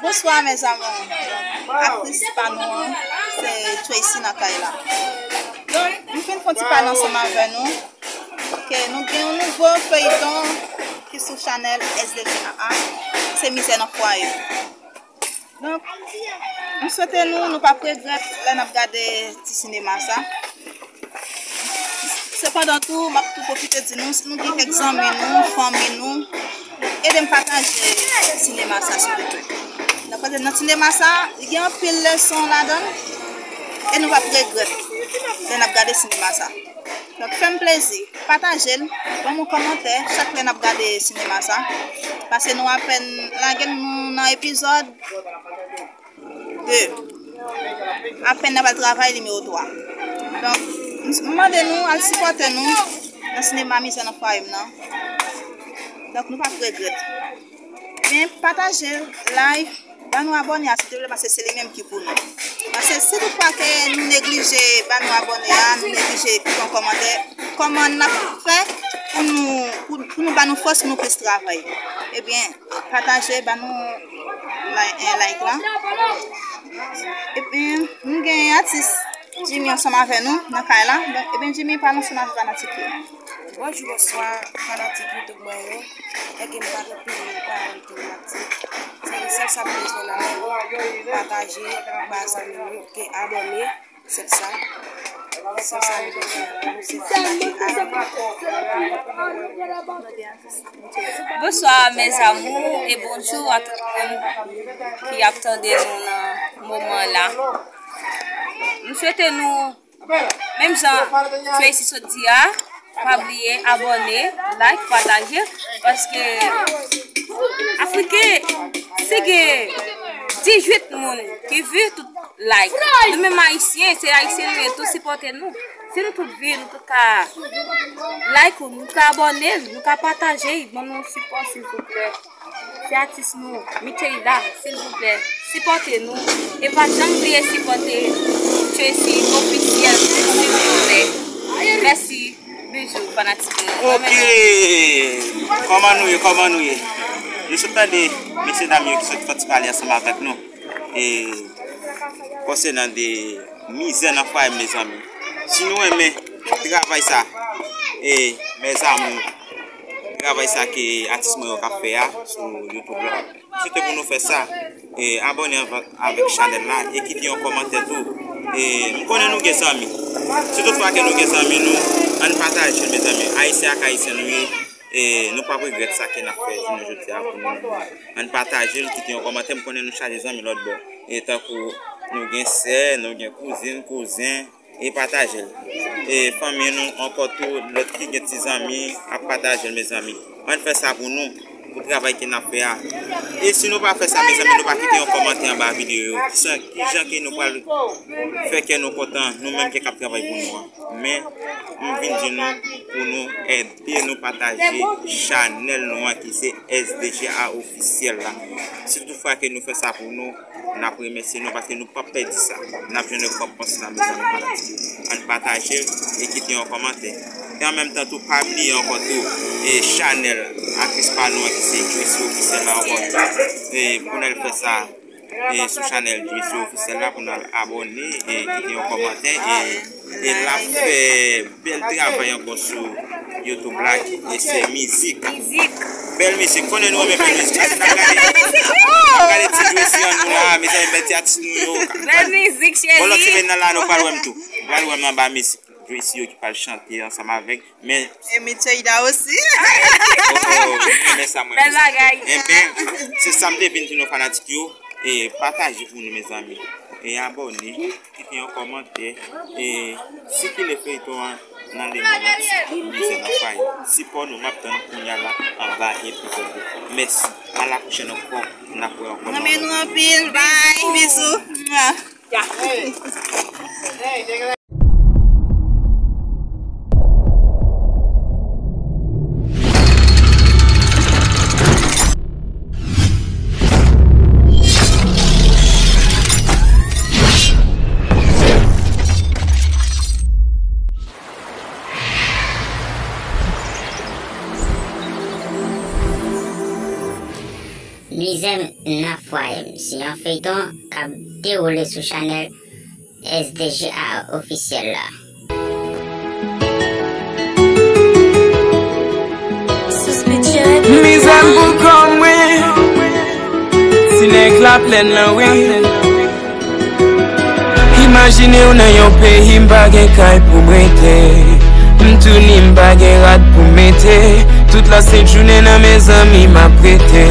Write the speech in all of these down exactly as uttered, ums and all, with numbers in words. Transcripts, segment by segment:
Bonswa, mes amours. Aktris pa nou an, se Tracy nan kay la. Donk, m fin fè yon ti pale ansanm avè nou. Ke nou gen yon nouvo feyton ki sou chanèl S D J A A. Se Mizè nan Fwaye. Donk, m swete nou, nou p ap regrèt lè n ap gade ti sinema sa. Sepandan tou, m ap tou pwofite di nou, si nou gen kèk zanmi nou, fanmi nou, ede m pataje sinema sa, silvouplè. Donk, paske nan sinema sa, li gen anpil leson ladan l, e nou p ap regrèt lè n ap gade sinema sa. Donk, fè m plezi, pataje l, ban m yon kòmantè chak lè n ap gade sinema sa. Paske nou apèn lage l, nou nan epizòd de. Apèn n ap al travay nimewo twa. Donk, m, m mande nou al sipòte nou nan sinema Mizè nan Fwaye m nan. Donk, nou p ap regrèt. Men pataje l, like, ban nou abòne a, silvouplè, paske se li menm ki pou nou. Paske si toutfwa ke nou neglije ban nou abòne a, nou neglije kite yon kòmantè, kòman n ap fè pou nou, pou, pou nou ba nou fòs pou nou plis travay? Ebyen, pataje, ban nou like, eh, like la. Ebyen, nou gen atis Jimmy ansanm avè nou nan kay la. Donk, ebyen, Jimmy, pale ansanm avè fanatik yo. Bonjou, bonswa, fanatik YouTube mwen yo. Èske m pa gen pil pawòl ke m ap di? Se sèl sa m bezwen nan men nou. Pataje, ba zanmi nou, ke abòne, sèl sa. Sèl sa m bezwen nan men nou, se pataje. Bonswa, mes amours, e bonjou a tout moun ki ap tande nou nan moman la. M swete nou, menm jan Tracy sot di a, pa bliye abòne, like, pataje, paske Afriken, si gen dizuit moun ki viv, tout like. Nou menm Ayisyen, se Ayisyen nou ye, tou sipòte nou. Si nou tout viv, nou tout ka like ou, nou ka abòne, nou ka pataje, ban nou sipò, silvouplè. Se atis nou, Micheida, silvouplè, sipòte nou. E pa janm bliye sipòte Tracy Ofisyèl, silvouplè. Mèsi, bizou, fanatik nou. Ok. Kòman nou ye? Kòman nou ye? Nou sot tande mesye dam yo ki sot fè ti pale ansanm avèk nou. E konsènan de Mizè nan Fwaye, mezanmi. Si nou renmen travay sa, e, mezanmi, travay sa ke atis mwen yo ka fè a sou YouTube la, se te pou nou fè sa, e, abòne avèk, avèk chanèl la e kite yon kòmantè tou. E, m konnen nou gen zanmi. Si toutfwa ke nou gen zanmi nou, ann pataje l, mezanmi. Ayisyen ak Ayisyen nou ye, e nou p ap regrèt sa ke n ap fè jounen jodi a pou nou. Ann pataje l, kite yon kòmantè. M konnen nou chaje zanmi lòt bò. E tankou nou gen sè, nou gen kouzin, kouzen, e pataje l. E fanmi nou ankò tou, lòt ki gen ti zanmi, ap pataje l, mezanmi. Ann fè sa pou nou, pou travay ke n ap fè a. E si nou pa fè sa, mezanmi, nou pa kite yon kòmantè anba videyo yo. Kijan, kijan ke nou pral fè kè nou kontan, nou menm ke k ap travay pou nou an? Men, m vin di nou, pou nou èd e nou pataje chanèl nou an ki se S D J A Ofisyèl la. Si toutfwa ke nou fè sa pou nou, n ap remèsye nou paske nou p ap pèdi sa. N ap jwenn rekonpans la, mezanmi, fanatik. Ann pataje l e kite yon kòmantè. E an menm tan tou, pa bliye ankò tou, e chanèl aktris pa nou an ki se Joyce Ofisyèl la ankò tou. E pou n al fè sa, e sou chanèl Drisio Ofisyèl la pou n al abòne e kite yon kòmantè e, e l ap fè bèl travay ankò sou YouTube la e se mizik. Mizik. Bèl mizik. Konnen nou renmen bèl mizik. Paske n ap gade, n ap gade ti Drisio an nou la, mezanmi, bèl ti atis nou yo. Bèl mizik, cheri. Bon, lòt semèn nan la, nou pral wè m tou. Nou pral wè m anba mizik Drisio ki pral chante ansanm avèk Men. E Micheida osi. Oh, oh, men sa mwen. Bèl bagay. Enben, se sa m te vin di nou fanatik yo. E pataje pou nou, mezanmi. E abòne, kite yon kòmantè. E sikile feyton an nan lemonn antye. Mizè nan Fwaye. Sipò nou, m ap tann kounye a la anba epizòd yo. Mèsi. A la pwochèn ankò. N ap wè ankò. Renmen nou anpil. Bye. Bizou. Mwa. Mizè m nan fwaye m, se yon feyton k ap dewoule sou chanèl S D G A ofisyèl la. Mizè m pou kò mwen. Ti nèg laplèn lan wi. Imajine w nan yon peyi m pa gen kay pou m rete. M touni m pa gen rad pou m mete. Tout la sent jounen nan men zanmi m ap rete.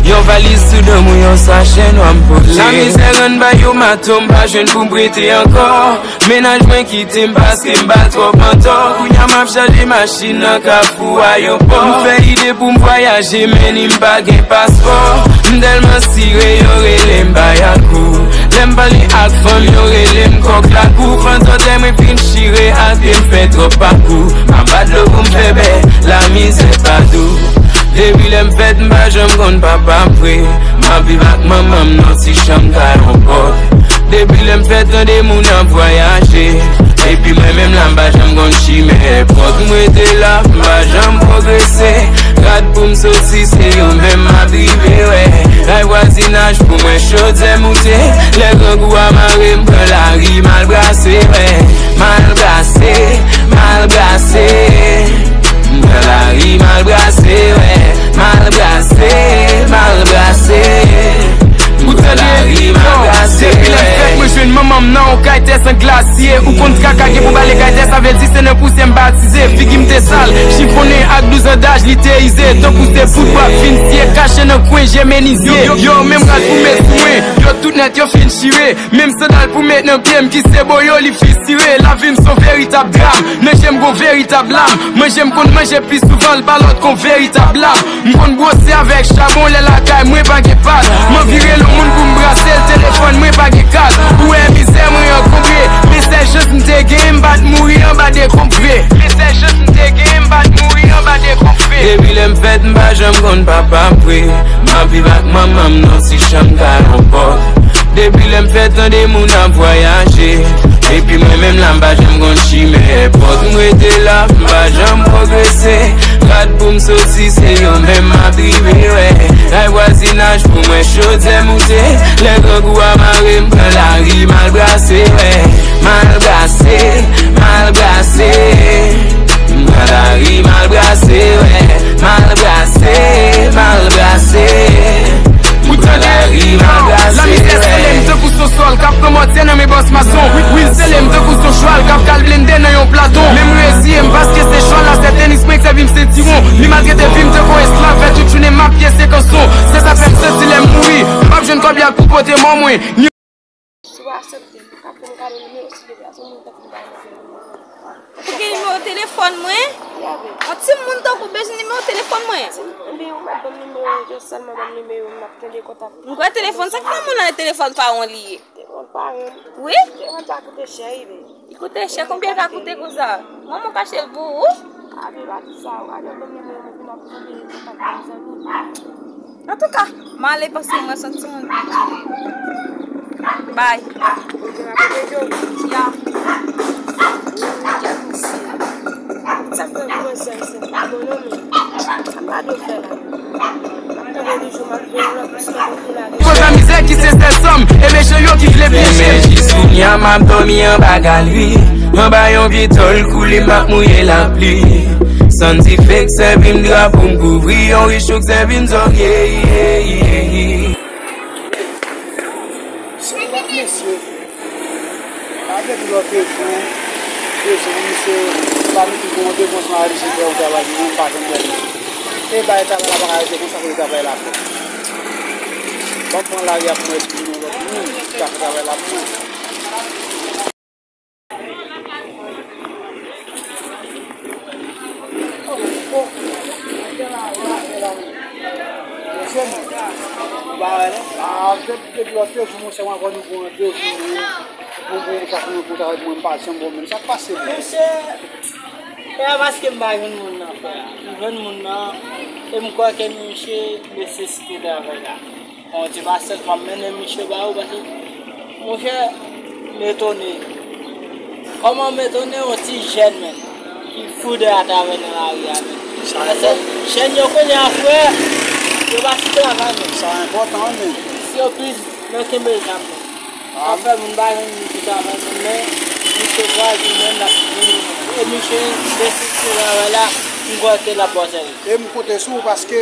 Yon valiz sou do m ou yon sachè nwa m pote. Lamizè rann ba yo mato m pa jwenn pou m prete ankò. Mennaj mwen kite m paske m ba l twòp antò. Kounye a m ap chaje machin nan Kafou Ayewopò. M fè ide pou m vwayaje men ni m pa gen paspò. M tèlman sire yo rele m Bayakou. Lè m pale ak fanm yo rele m kòk lakou. Fantòtè mwen fin chire ak pye m fè twòp pakou. M ap bat dlo pou m fè bè, lamizè pa dou. Depi lè m fèt m pa janm konn papa m vre. M ap viv ak manman m nan ti chanm kay yon pòt. Depi lè m fèt tande moun ap vwayaje. Epi mwen menm la m pa janm konn chimen èpòt. M rete la, m pa janm pwogrese. Rad pou m soti se yo menm m ap rive wè. Kay vwazinaj pou mwen chodyè moute. Lè grangou a mare m pran lari m al brase wè. M al brase, m al brase. M pran lari m al brase wè. M al brase, m al brase. M pran lari m al brase wè. Depi lè m fèt mwen jwenn manman m nan yon kay tè san glasye. Ou konn kaka gen pou bale kay tè sa vle di se nan pousyè m batize. Figi m te sal, chifonnen ak douz an daj li te ize. Tankou se poud w ap fin siye, kache nan kwen je menizye. Yo, yo, menm rad pou met sou mwen, yo tout nèt yo fin chire. Menm sandal pou met nan pye m ki se boyo li fisire. Lavi m se yon veritab dram, nan je m gon veritab lam. Manje m konn manje pi souvan l pa lòt kon veritab lam. M konn bwose avèk chabon lè lakay mwen pa gen pad. M anvi rele yon moun pou m brase l, telefòn mwen pa gen kat. Ou wè mizè mwen ankonbre, men sèl chans m te genyen m pa t mouri anba dekonbre. Men sèl chans m te genyen m pa t mouri anba dekonbre. Depi lè m fèt m pa janm konn papa m vre. M ap viv ak manman m nan ti chanm kay yon pòt. Depi lè m fèt tande moun ap vwayaje. Epi mwen menm la m pa janm konn chimen èpòt. M rete la, m pa janm pwogrese. Rad pou m soti se yo menm m ap rive wè. Kay vwazinaj pou mwen chodyè moute. Lè grangou a mare m pran lari m al brase wè. M al brase, m al brase. M pran lari m al brase wè. M al brase, m al brase. Ou tande? Lamizè sele m tankou se yon sòl k ap pran mòtye nan men bòs mason. Wi, wi, l sele m tankou se yon chwal k ap kal blende nan yon platon. Men m reziye m paske se chwal la, se tenis mwen k sèvi m sentiwon. Li maltrete vi m tankou esklav, fè tout jounen m ap pyese kanson. Se sa fè m santi lè m mouri m p ap jwenn kòb la pou pote mò mwen. Si w aksepte, w ka fè m kado nimewo w silvouplè, se yon moun tankou m pa gen nimewo. Ou gen nimewo telefòn mwen? Yon timoun tankou w bezwen nimewo telefòn mwen? Ebyen, ou mèt ban m nimewo w, jis sèlman ban m nimewo w, m ap kenbe kontak. M kwè telefòn, sa k fè moun nan telefòn pa w an li ye? Telefòn pa w an. Wi? Telefòn sa koute chè, wi, bebe. Li koute chè, konbyen l ka koute konsa? Manman w kache l pou ou? Abi, pa di sa, ou ka jwenn ban m nimewo w, epi n ap kenbe kontak, mezanmi. Antouka, m ale paske mwen santi moun piti. Bay. Ya. Sa fè mwen sèl se pa bon non men. Sa pa dwe fè la. M ap tande toujou m ap veye lòt misyon pou lage. Koz a mizè ki se sèl san m, e mechan yo ki vle bliye m. Men jis kounye a m ap dòmi anba galri. Anba yon vye tòl koule m ap mouye lapli. Sann dife k sèvi m dra pou m kouvri. Yon rich ou k sèvi m zòrye. Mesye, pa gen lòt jou, de jou, misye pa mete bon devans nan alijite ou travay, mwen m pa janm wè misye. E bay travay la pa ka rete konsa, kote travay la fè. Ban m pran lari a pou mwen eskize yon lòt moun ki ka fè travay la pou mwen. Mesye, e a paske m pa jwenn moun nan frè a. M jwenn moun nan, e m kwè ke misye nesesite travay la. Bondye pa sèl m ap mennen misye ba ou, paske, monchè, m etone. Kòman m etone yon ti jèn, menm, ki fou de atravè nan lari a, menm? Paske jèn yo kounye a, frè, Yo pa sou travay, non. Sa enpòtan, wi, men. Si yo plis, yo kenbe zam, non. Sa fè moun pa jwenn moun ki travay, non, men misye kraze, men l ap vini. E misye deside travay la, m kwè ke l ap bon sèvis. E m konte sou ou paske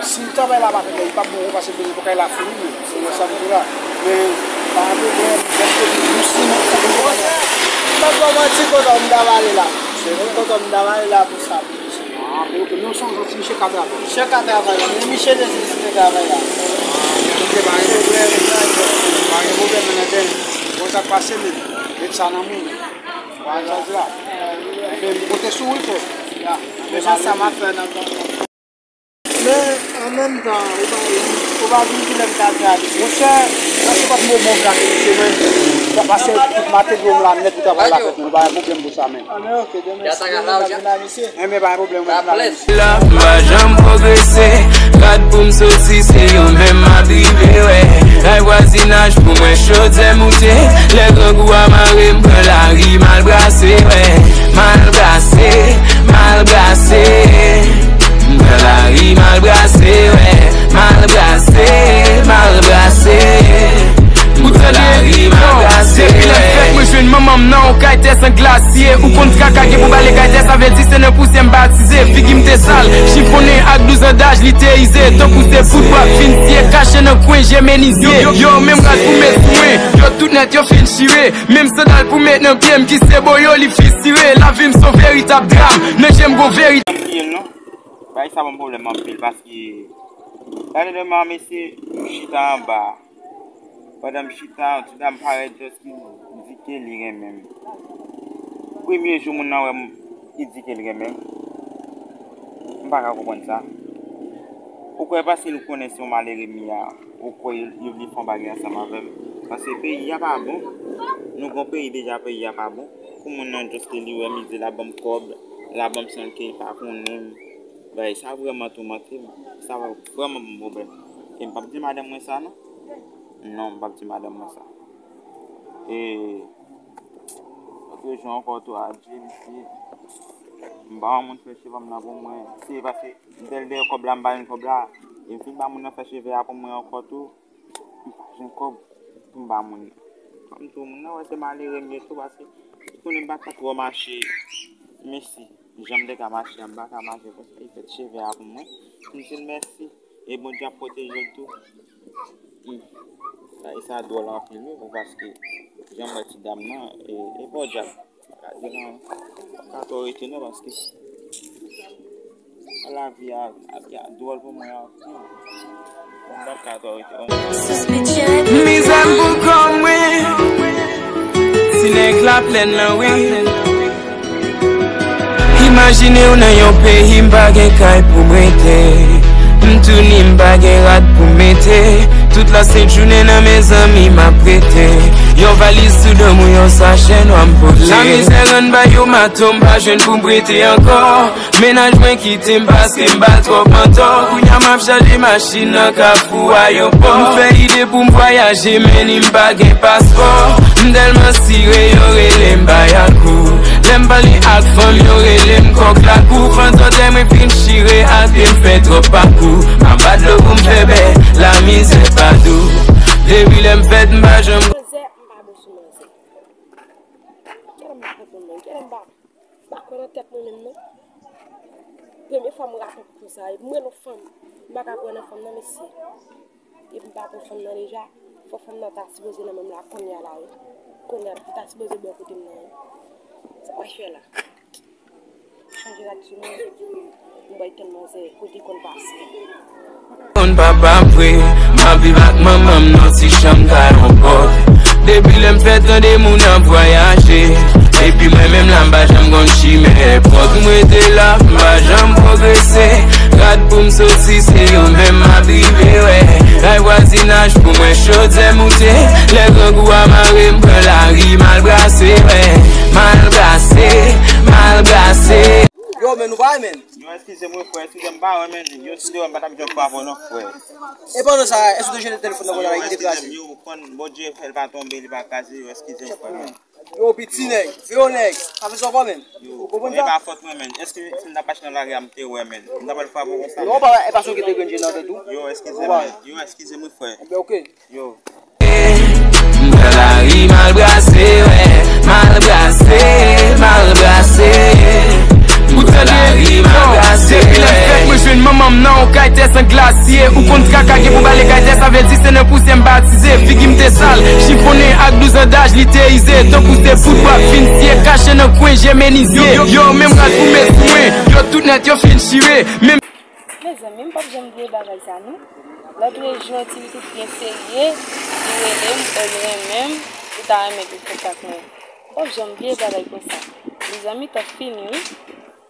si travay la pa fèt, li p ap bon, paske pou kay la fini, men se lè sa m te la. Men, pa gen pwoblèm, lè m te di nou si nou konn. M p ap ba w manti, kontan m ta pale la. Se vre. Kontan m ta pale la pou sa. Ah, men ok, men w sonje ti misye ka travay. Misye ka travay la, men misye deside travay la. Ah, men ok, pa gen pwoblèm. Pa gen pwoblèm, men bon, sa k pase, men. Met sa nan men. Vwayaj la. Ebyen, m konte sou ou, wi, frè. Ya. Men jan sa m ap fè nan tan. Men, an menm tan, ou pa, ou pa vin di lè m ta travay. Monchè, nan se kòt moman m la, se mwen. Sa pase tout materyo m la nèt pou travay la fèt, men pa gen pwoblèm pou sa, men. Ah, men ok, demen, si Bondye pa vin a misye. Enben, pa gen pwoblèm, mwen la. La, m pa janm pwogrese. Rad pou m soti, se yo menm m ap rive, wè. Kay vwazinaj pou mwen, chodyè moute. Lè grangou a mare m, pran lari, m al brase, wè. M al brase, m al brase. M pran lari, m al brase, wè. M al brase, m al brase. Ou tande? Depi lè m fèt, mwen jwenn manman m nan yon kay tè san glasye. Ou konn traka gen pou bale kay tè, sa vle di se nan pousyè m batize. Figi m te sal, chifonnen ak douz an daj, li te ize. Tankou se poud w ap fin siye, kache nan kwen, jèmenize. Yo, yo, yo, menm rad pou met sou mwen, yo tout nèt, yo fin chire. Menm sandal pou met nan pye m ki se boyo, li fisire. Lavi m se yon veritab dram, nan je m gon veritab. Bay sa ban m pwoblèm anpil, paske gade demen, mesye, m chita anba. Pandan m chita, yon ti dam parèt, jis ki di ke li renmen m. Premye jou moun nan wè m, li di ke li renmen m. M pa ka konprann sa. Ou kwè paske li konnen se yon malere m ye a, ou kwè li, li vle fè yon bagay ansanm avè m? Paske peyi a pa bon. Nou gon peyi deja, peyi a pa bon. Pou moun nan jis ke li wè m, li di l ap ban m kòb, l ap ban m san ke li pa konnen m. Bagay sa vrèman toumante m. Sa vrèman ban m pwoblèm. E m p ap di madanm mwen sa, non. Non, m p ap di madanm mwen sa. E, lòt jou ankò tou, a Dye, misye, m pa wè moun fè cheve m nan pou mwen. Se paske m te al dèyè kòb la, m pa jwenn kòb la. E m fin ba moun nan fè cheve a pou mwen ankò tou. M pa jwenn kòb pou m ba moun nan. Kòm tou, moun nan wè se malere m ye tou, paske li konnen m pa ka twò mache. Men si jan m te ka mache a, m pa ka mache konsa, li fè cheve a pou mwen. M di l mèsi. E Bondye ap pwoteje l tou. Hmm. Bagay sa dwòl anpil, wi, paske jan m wè ti dam nan, e, e pòdyab. Gade lan, m pa ka twò rete non, paske lavi a, lavi a dwòl pou mwen anpil. M pa ka twò rete non. Mizè m pou kò mwen. Ti nèg Laplèn lan, wi. Imajine w nan yon peyi m pa gen kay pou m rete. M touni m pa gen rad pou m mete. Tout la sent jounen nan men zanmi m ap rete. Yon valiz sou do m ou yon sachè nwa m pote. Lamizè rann ba yo mato m pa jwenn pou m prete ankò. Mennaj mwen kite m paske m ba l twòp antò. Kounye a m ap chaje machin nan kafou ayewopò. M fè ide pou m vwayaje men ni m pa gen paspò. M tèlman sire yo rele m Bayakou. Lè m pale ak fanm yo rele m kòk lakou. Fantòtè mwen fin chire ak pye m fè twòp pakou. M ap bat dlo pou m fè bè, lamizè pa dou. Depi lè m fèt m pa janm. Manzè, m pa bon sou manzè. Kèlè m pa konprann mwen, kèlè m pa, m pa kwè nan tèt mwen menm non. Premye fwa m rakonte konsa, epi m wè yon fanm, m pa ka kwè nan fanm nan mesye. Epi m pa kwè fanm nan deja, fò fanm nan ta sipoze nan menm la kounye a la wi. Kounye a, li ta sipoze bò kote m nan wi. Sa m ap fè la? Chanje rad sou mwen. M bay tèlman zè, kote konn pase. Konn papa m vre, m ap viv ak manman m nan ti chanm ka yon pòt. Depi lè m fèt tande moun ap vwayaje. Epi mwen menm la m pa janm konn chimen èpòt. M rete la, m pa janm pwogrese. Rad pou m soti, se yo menm m ap rive wè. Kay vwazinaj pou mwen chodyè moute. Lè grangou a mare m pran lari, m al brase wè. M al brase, m al brase. Yo, men nou pa wè, men. Yo, eskize m wi, frè, eskize m, m pa wè, men. Yo, si te wè m pa t ap janm fè avè w non, frè. E pandan sa, èske w te jete telefòn nan vòlè la ki te kraze? Yo, konn Bondye fè l pa tonbe, li pa kraze, yo, eskize m, frè, men. Yo, piti nèg, vye nèg, sa fè sa w fè, menm. Ou konprann sa? E pa fòt mwen, menm. Èske si m t ap mache nan lari a, m te wè, menm? M t ap al frape w konsa, non, menm? Pa, e pa sa w ki te grenje nan tèt ou. Yo, eskize mwen. Yo, eskize mwen, frè. Ebyen, oke. Yo. M pran lari mal brase, wè. Mal brase, mal brase. M pran lari mal brase, wè. Depi lè m fèt, mwen jwenn manman m nan yon kay tè san glasye. Ou konn traka gen pou bale kay tè, sa vle di se nan pousyè m batize. Figi m te sal, chifonnen ak douz an daj, li te ize. Tankou se poud bwa fin siye, kache nan kwen je menizye. Yo, yo, menm ras pou met sou mwen. Yo tout nèt, yo fin chire. Menm Mezanmi, m p ap janm bliye bagay sa non. Lòt jou, yon ti pitit byen serye, li rele m, e li renmen m, li ta renmen gen kontak mwen. M p ap janm bliye bagay konsa. Mezanmi, t ap fini wi.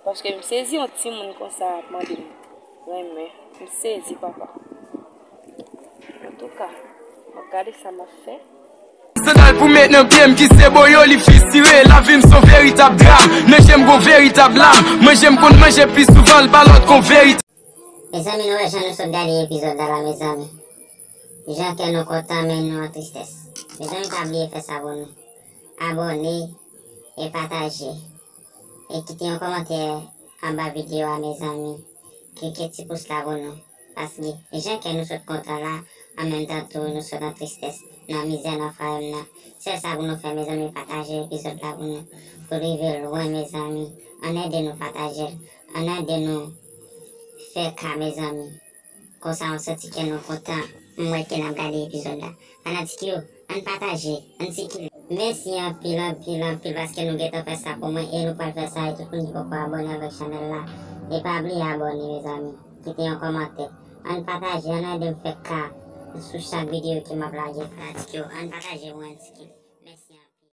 Paske m sezi yon timoun konsa ap mande m renmen. M sezi, papa. Antouka, m ap gade sa m ap fè. Sandal pou met nan pye m ki se boyo, li fisire. Lavi m se yon veritab dram. Nan je m gon veritab lam. Manje m konn manje pi souvan, l pa lòt kon veritab. Mezanmi, nou wè jan nou sot gade epizòd la la, mezanmi. Jan kè nou kontan, men nou an tristès. Mezanmi, pa bliye fè sa pou nou. Abòne e pataje. E kite yon kòmantè anba videyo a, mezanmi. Klike ti pous la pou nou. Paske jan kè nou sot kontan la, an menm tan tou nou sot an tristès, nan mizè, nan fwaye m nan. Sèl sa pou nou fè, mezanmi, pataje epizòd la pou nou. Pou l rive lwen, mezanmi. Ann ede nou pataje l. Ann ede nou fè ka, mezanmi. Konsa, nou santi kè nou kontan. M wè ke n ap gade epizòd la. Fanatik yo, ann pataje, ann sikile. Mèsi anpil, anpil, anpil, paske nou gentan fè sa pou mwen e nou pral fè sa e tout moun ki poko abòne avèk chanèl la. E pa bliye abòne, mezanmi. Kite yon kòmantè. Ann pataje, ann ede m fè ka sou chak videyo ke m ap lage. Fanatik yo, ann pataje pou mwen, ann sikile.